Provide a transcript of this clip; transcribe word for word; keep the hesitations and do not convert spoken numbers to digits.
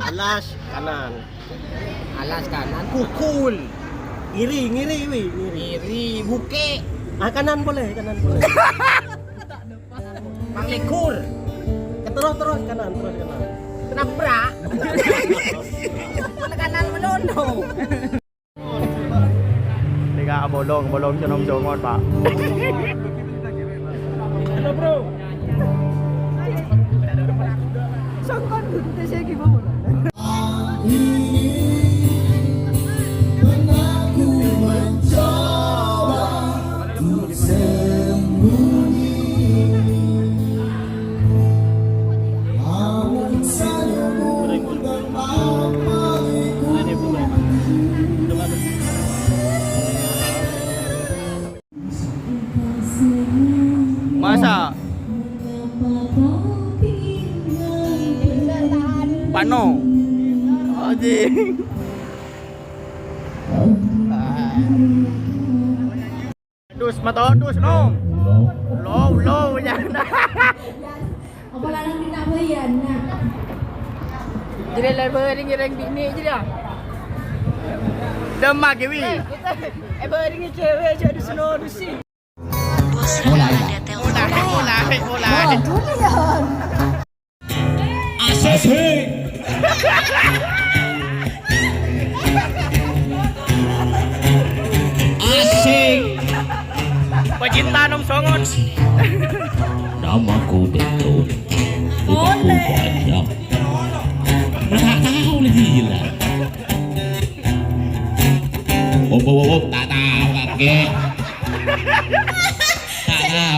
Alas kanan. Alas kanan, kukul. Ngiri, ngiri, wi, ngiri. Ngiri, buke. Ah, kanan boleh, kanan boleh. Pang likur. Terus, terus, kanan, terus, kanan. Kenapa? Kanan menono. Nèka abolong, abolong sè nom-somon, Pak. Songkon gunte sè gimana? Masa? Pano. Anjing. Dus, matodus, no. Low, low, ya. Apa lanang dina' bayan, nak? Jadi lebar ini ngiring bini aja dah. Demak, Dewi. Eh, kita, eh, baring cewek aja di sini, di sini. Bos, ada telepon. Mulai, mulai, mulai. Julian. Asik. Asik. Pecinta nom-songon. Namaku Betul. Rupaku panjang. Mana tahu lagi, gila. Wop, wop, wop, tak tahu, kakek. Tak tahu.